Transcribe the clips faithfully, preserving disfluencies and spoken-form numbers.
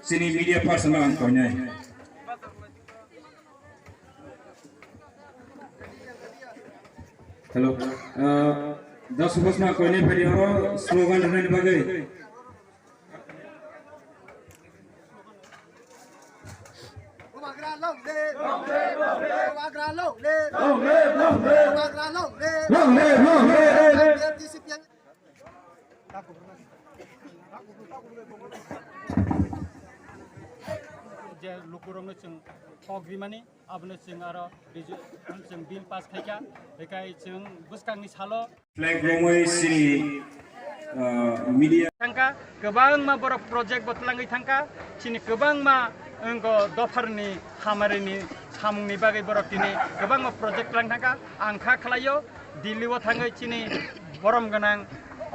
Chini media person ang koinai. Hello. Uh, da subos na koinai bari oro slogan rwna ni bagwi. Bubagra long live! Bubagra long live! Long live, long live! Bubagra long live! Long live, long live! Je lukurokno chwng kok rimani, abono chwng aro biju-, chwng bill pass khaikha, bekai chwng bwskangni salo. Flag romwi chini, ah, media. Thangkha, kwbangma borok project bo twlangwi thangkha, chini kwbangma wngkha dopharni hamarini samungni bagwi borok tini kwbangma project twlang thangkha. Ang kha khlaio, Delhi o thangwi chini borom gwnang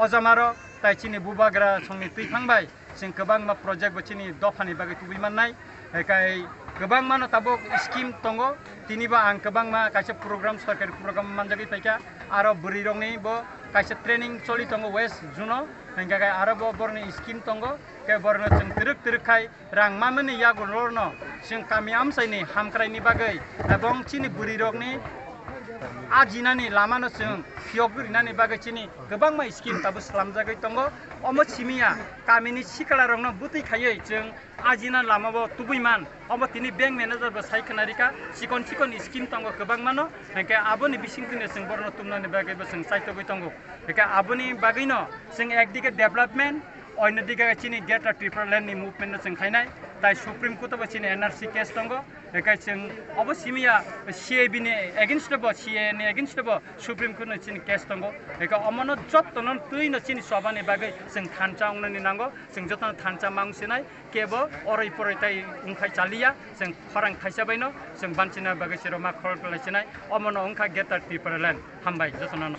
ojamaro tai chini bubagra songni twiphang bai. Chwng kwbangma project bo chini dophani bagwi tubui mannai, hai khe kwbangmano tabuk scheme tongo, tinibo ang kwbangma kaisa program, sorkari program manjagwi paikha, aro bwrwirokni bo kaisa training choli tongo West Zone-o, hingkha khe aro bo borokni scheme tongo, khe borokno chwng twrwk twrwk khai rang manmani yagulono chwng kami amchaini hamkraini bagwi ebong chini bwrwirokni ajinani lamano chwng phiyok rinani bagwi chini kwbangma scheme tabuk slamjagwi tongo. Omo simiya kamini siklarokno bwtwi khaiwi chwng ajina lamabo tubui man. Omo tini bank manager bo sai khna rikha, chikon chikon scheme tongo kwbangmano, hingkhe aboni bisingtwino chwng borokno tumnani bagwi bo chwng chaitogwi tongo. Hingkhe aboni bagwino chwng ekdike development, oinodike chini Greater Tripura Land ni movement no chwng khainai, tai Supreme Court o bo chini N R C case tongo. Hingkhe chwng obo simiya C A B ni against bo, C A A ni against bo Supreme Court no chini case tongo. Hingkhe omono jottono twino chini chobani bagwi chwng thansa wngnani nango, chwng jotono thansa mang sinai, kebo oroi poroi tai wngkhai chaliya, chwng khorang thaisa baino chwng banchina bagwi chwrwma khorok lai sinai, omono wngkha Greater Tripura Land. Hambai jotono.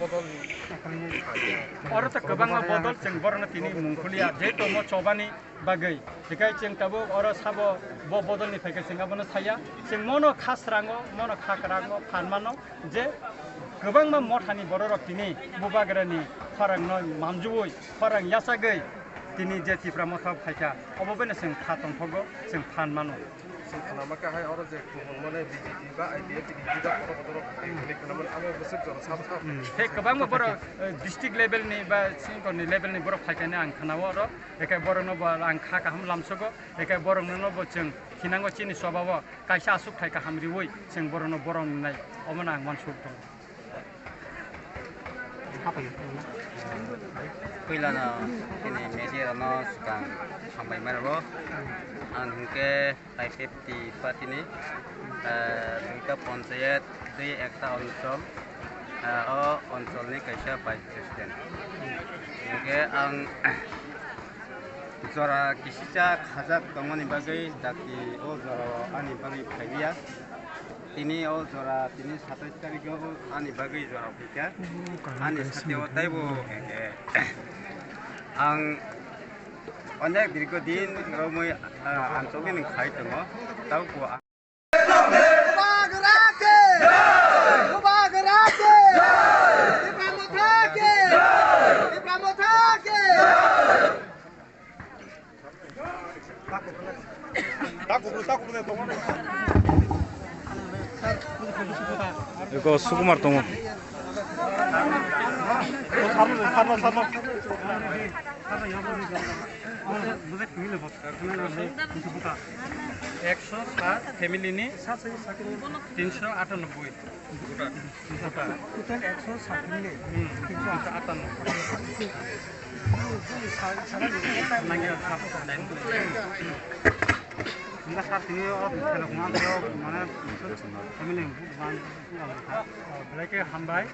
Oro ta kwbangma bodol chwng borokno tini mung khuliya, je tomo chobani bagwi. Hikai chwng tabuk oro sabo bo bodolni phaikhe chwng abono saya. Chwng mono kha srango, mono kha kwrango phan mano je kwbangma mothani bororok tini bubagrani khorangno mamjui, khorang yachagwi tini je Tipra Motha phaikha, obo beno chwng kha tongthogo, chwng phan mano. Chwng khwnama khe hai oro je kubun mane B J P ba I P F ni leader kotor kotor rok tei tini khwnamani amo bwswk jora sabo sabo. Tei kwbangma borok, eh, district level ni ba senior ni level ni borok phaikani ang khwnao oro. Ekai borokno bo ang kha kaham lamsogo. Ekai borokno bo chwng thinango chini chobao kaisa aswk thai kaham riui chwng borokno borom nai. Omono ang uansuk tongo. Puilano chini media rokno swkang hambai mano. Ang hinkhe T I P F T party ni, ah, duita ponchayat, dui ekta onchol, ah, o onchol ni kaisa vice president. Hinkhe ang jora kisisa khajak tongmani bagwi dati o jora o ani bagwi phaiya. Tini o jora, tini satais tarikh o ani bagwi jora phaikha. Ani sateo taibo, eh, ang onek dirgo din romwi, ah, ang chokni khai tongo. Tabo Bubagra ke! Bubagra ke! Tipra Motha ke! Tipra Motha ke! Eko Sukumar tongo. Ekso sat family ni tinsho atanoboi. Total ekso sat minit. Hmm, tinsho atanno. Nangya sap. Hingke sir, tini o khela kung ang teo, mane, family buphang. Belai khe hambai,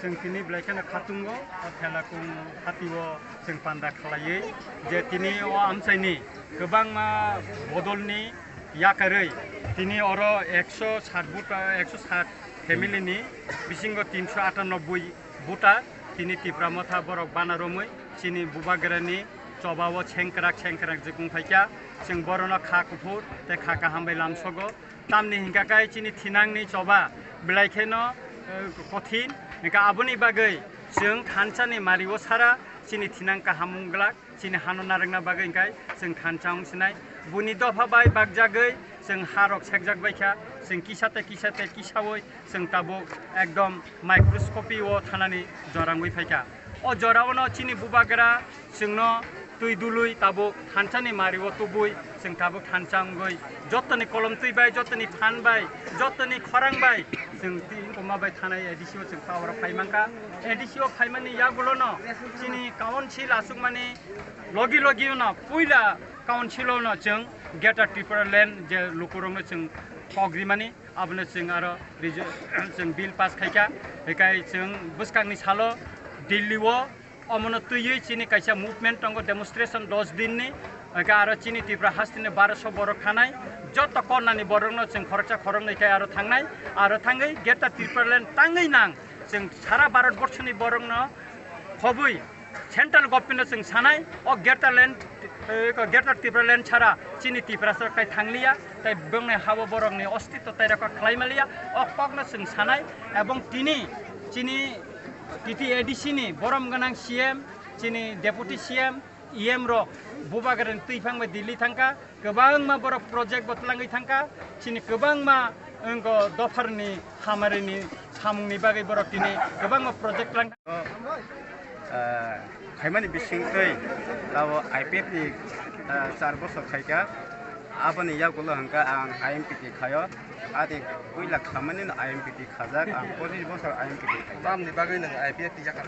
chwng tini belai kheno khatungo, o khela kung hatio chwng panda khlaiwi, je tini o amchaini kwbangma bodolni yakarwi, tini oro ekso sat buta, ekso sat family ni bisingo tinsho atanoboi buta tini Tipra Motha borok bana romwi chini Bubagrani chobao sengkrak sengkrak jikung phaikha. Chwng borono kha kuphur tei kha kaham bai lamsogo. Tamni hinkha khe chini thinangni choba belai kheno, eh, kothin. Hinkhe aboni bagwi chwng thansani mario sara chini thinang kaham wng glak. Chini hano narwkna bagwi hinkhe chwng thansa wng sinai. Buni dopha bai bakjagwi chwng ha rok sekjak bai kha, chwng kisa tei kisa tei kisaui chwng tabuk ekdom microscopy o thanani jorangwi phai kha. O jorao no chini bubagra chwngno twi dului tabuk thansani mari o tubui chwng tabuk thansa wngwi jotoni kolom twi bai, jotoni phan bai, jotoni khorang bai chwng twi wngkoma bai thanai A D C o chwng power o phai mankha. A D C o phaimani yagulo no chini council aswkmani logi logi no puila council o no chwng Greater Tripura Land je lukurokno chwng thok rimani, abono chwng aro rejo-, chwng bill pass khaikha, hikai chwng bwskangni salo Delhi o omono twiwi chini kaisa movement tongo, demonstration dos din ni, hikai aro chini Tripura hasteni baroso borok thanai, joto kornani borokno chwng khoroksa khoroknwi khai aro thangnai, aro thangwi Greater Tripura Land tangwi nang chwng sara Bharat borsoni borokno khobwi central government no chwng sanai, o Greater Land, eh, Greater Tripura Land chara chini Tiprasa kai thangliya, tai bongni habo borokni ostitto tai rokha khlai maliya, o kokno chwng sanai, ebong tini chini T T A D C ni borom gwnang C M, chini Deputy C M, E M rok bubagrani twi phang bai Delhi thangkha, kwbangma borok project bo twlangwi thangkha, chini kwbangma wngkha dopharni hamarini samungni bagwi borok tini kwbangma project twlang. Ah, phaimani bisingtwi abo I P F ni, ah, char bosor khaikha, aboni yagulo hwnkha ang I M P T khaio, adi puila khamani no I M P T khajak, ang pochis bosor I M P T khaijak. Tamni bagwi nwng I P F T yakha?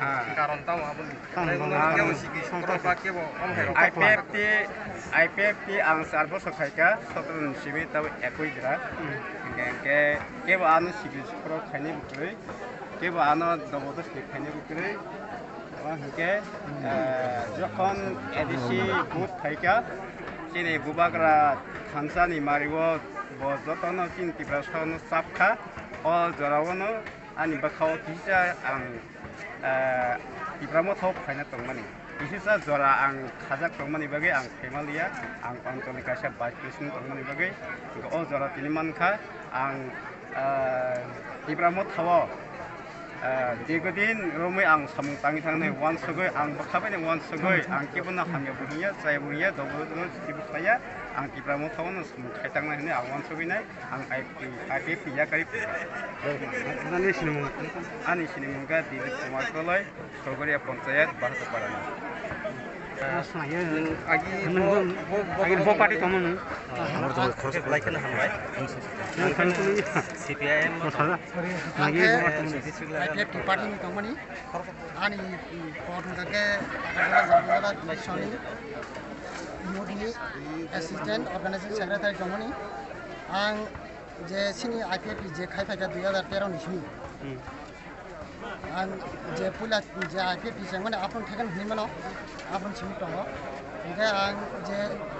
Ah. Karon tamo aboni? Tamo. Nwng kebo sigi sokrok ba kebo om hai rok? I P F T, I P F T ang char bosor khaikha, sotro ni simi tabo ekui jora. Hmm. Hingke, hingke kebo ano sigi sokrok khainai bo kwrwi, kebo ano dobodosti khainai bo kwrwi. Omo hingke, eh, jokhon A D C vote phaikha, chini bubagra thansa ni mario bo jotono chini Tiprasa no chapkha, o jora o no ani bwkha o kisa ang, eh, Tipra Motha o phaina tongmani. Kisa jora ang khajak tongmani bagwi ang phaima liya, ang Anchol ni kaisa vice president tongmani bagwi, o jora tini mankha ang, eh, Tipra Motha o, eh, dirghodin romwi ang samung tangwi thangnai uansugwi, ang bwkha bai ni uansugwi, ang kebono hamya bo hinya, chaya bo hinya, dobo dobo siti bo khlaiya, ang Tipra Motha o no samung khai tangnai hwnwi ang uansugwi nai. Ang I P F T, I P F T yakarwi phai. Nani sinimung? Ani sinimung kha Dilip Kumar Koloi, Sogoria Panchayat, Bahato Parani. Agi bo, bo, bo, agi bo party tongmani. Amar jomai khoroksa belai kheno hambai. Ang khe C P I M. Nagi bo party. I P F T party ni tongmani. Ani, mm, port hwnkha khe Agartala Jambulbari Soni Youth ni Assistant Organizing Secretary tongmani. Ang je chini I P F T je khai phaikha dui hajar tero ni simi. Hmm. Ang je puila je I P F T chengmani aphano thaikan hinwi mano, aphano simi tongo. Hingkhe ang je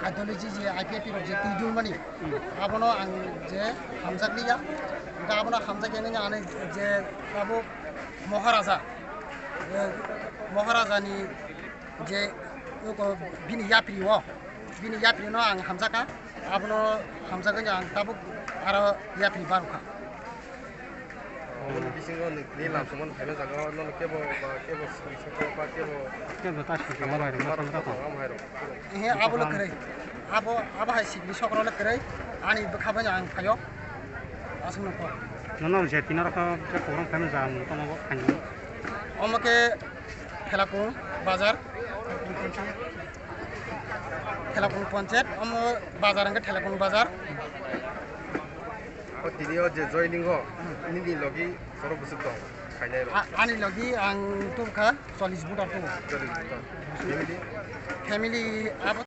ideology je I P F T rok je twi dulmani, hmm, abono ang je hamjak liya. Hingkhe abono hamjak ya nini ani je tabuk Moharaja, eh, Moharajani je oko bini yapri o, bini yapri no ang hamjakha, abono hamjagwi ang tabuk aro yapri barokha. Oboni bisingo nwng tini lam songmani phaima jaga o nono kebo ba kebo sokro ba kebo. Kebo ta sokro ba, ba, ba, ba, ba. Ehe, abo le kwrwi. Abo, abo hai sikni sokro le kwrwi. Ani bwkha bai ang phaio. Aswk no kok. Nono je tino rok khe program khaina ja ang tamo bo khaini. Omo khe Thelakung bazar. Thelakung panchayat, omo bazar hwnkhe Thelakung bazar. O tini o je joining o nini logi borok bwswk tong khainai rok? A-, ani logi ang tubukha chollish voter tubu. Chollish voter. Family? Family abo